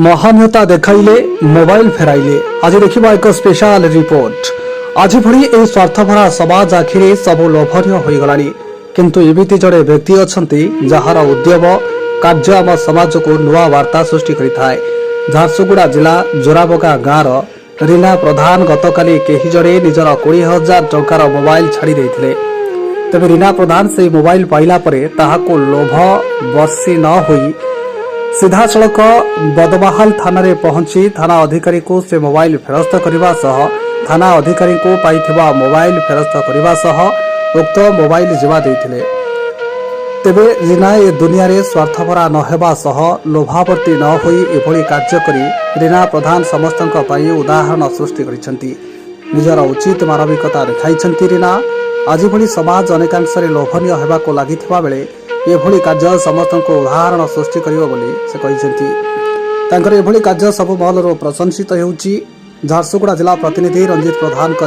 ମହାନୀୟତା ଦେଖାଇଲେ, ମୋବାଇଲ ଫେରାଇଲେ। ଆଜି ଦେଖିବା ଏକ ସ୍ପେଶାଲ ରିପୋର୍ଟ। ଆଜି ଭଳି ଏହି ସ୍ୱାର୍ଥଭରା ସମାଜ ଆଖିରେ ସବୁ ଲୋଭନୀୟ ହୋଇଗଲାଣି। କିନ୍ତୁ ଏମିତି ଜଣେ ବ୍ୟକ୍ତି ଅଛନ୍ତି, ଯାହାର ଉଦ୍ୟମ କାର୍ଯ୍ୟ ଆମ ସମାଜକୁ ନୂଆ ବାର୍ତ୍ତା ସୃଷ୍ଟି କରିଥାଏ। ଝାରସୁଗୁଡ଼ା ଜିଲ୍ଲା ଜୋରାବଗା ଗାଁର ରୀନା ପ୍ରଧାନ ଗତକାଲି କେହି ଜଣେ ନିଜର 20,000 ଟଙ୍କାର ମୋବାଇଲ ଛାଡ଼ି ଦେଇଥିଲେ। ତେବେ ରୀନା ପ୍ରଧାନ ସେହି ମୋବାଇଲ ପାଇଲା ପରେ ତାହାକୁ ଲୋଭ ବଶୀ ନ ହୋଇ ସିଧାସଳଖ ବଦବାହାଲ ଥାନାରେ ପହଞ୍ଚି ଥାନା ଅଧିକାରୀଙ୍କୁ ସେ ମୋବାଇଲ ଫେରସ୍ତ କରିବା ସହ ଥାନା ଅଧିକାରୀଙ୍କୁ ପାଇଥିବା ମୋବାଇଲ ଫେରସ୍ତ କରିବା ସହ ଉକ୍ତ ମୋବାଇଲ ଜିମା ଦେଇଥିଲେ। ତେବେ ରୀନା ଏ ଦୁନିଆରେ ସ୍ୱାର୍ଥପରା ନ ହେବା ସହ ଲୋଭାବର୍ତ୍ତୀ ନ ହୋଇ ଏଭଳି କାର୍ଯ୍ୟ କରି ରୀନା ପ୍ରଧାନ ସମସ୍ତଙ୍କ ପାଇଁ ଉଦାହରଣ ସୃଷ୍ଟି କରିଛନ୍ତି। ନିଜର ଉଚିତ ମାନବିକତା ଦେଖାଇଛନ୍ତି ରୀନା। ଆଜି ଭଳି ସମାଜ ଅନେକାଂଶରେ ଲୋଭନୀୟ ହେବାକୁ ଲାଗିଥିବା ବେଳେ ଏଭଳି କାର୍ଯ୍ୟ ସମସ୍ତଙ୍କୁ ଉଦାହରଣ ସୃଷ୍ଟି କରିବ ବୋଲି ସେ କହିଛନ୍ତି। ତାଙ୍କର ଏଭଳି କାର୍ଯ୍ୟ ସବୁ ମହଲରୁ ପ୍ରଶଂସିତ ହେଉଛି। ଝାରସୁଗୁଡ଼ା ଜିଲ୍ଲା ପ୍ରତିନିଧି ରଞ୍ଜିତ ପ୍ରଧାନଙ୍କ